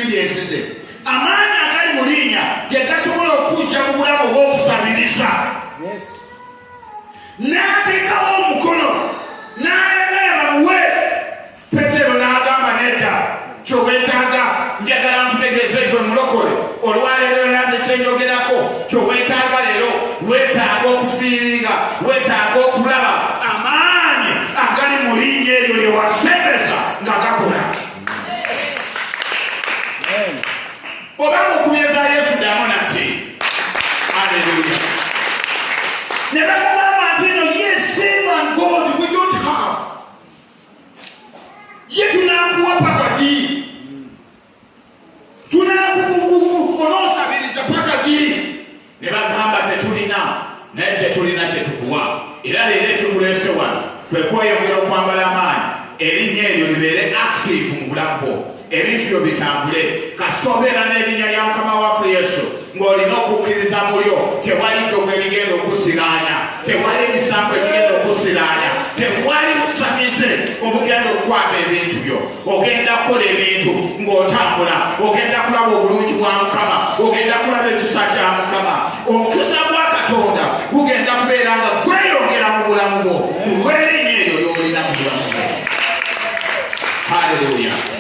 experience ze. Amaanyi agali mu linnya ge gasobola okujja mu bulamu obw'okusabiriza. N'ateekawo omukono n'ayagala bamuwe. Peetero n'agamba, "Nedda, ky'oweetaaga, njagala nkutegeeze gwe mulokole olwaleero, nate kyenjogerako, ky'oweetaaga leero, weetaaga okufeelinga, weetaaga okulaba amaanyi agali mu linnya eryo lye wasembeza nga gakola." Oba ng'okubiriza Yesu, ddamu nati aleluya. Ne bamugamba nti, "No, yes, silver and gold we don't have. Ye tunakuwa paka ddi? Tunakukukuku onoosabiriza paka ddi?" Ne bagamba, "Tetulina, naye kyetulina kyetukuwa." Era leero ekikuleese wano kwe kweyongera okwambala amaanyi, erinnya eryo libeere active mu bulamu bwo, ebintu byo bitambule. Kasita obeera n'erinnya lya Mukama waffe Yesu, ng'olina okukkiriza mulyo, tewali ddogo erigenda okusiraanya, tewali emisango egigenda okusiraanya, tewali busamize obugenda okukwata ebintu byo. Ogenda kukola ebintu ng'otambula, ogenda kulaba obulungi bwa Mukama, ogenda kulaba ekisa kya Mukama. Omukisa gwa Katonda gugenda kubeera nga gweyongera mu bulamu bwo ku lw'erinnya eryo ly'olina mu bulamu bwo. Haleluya!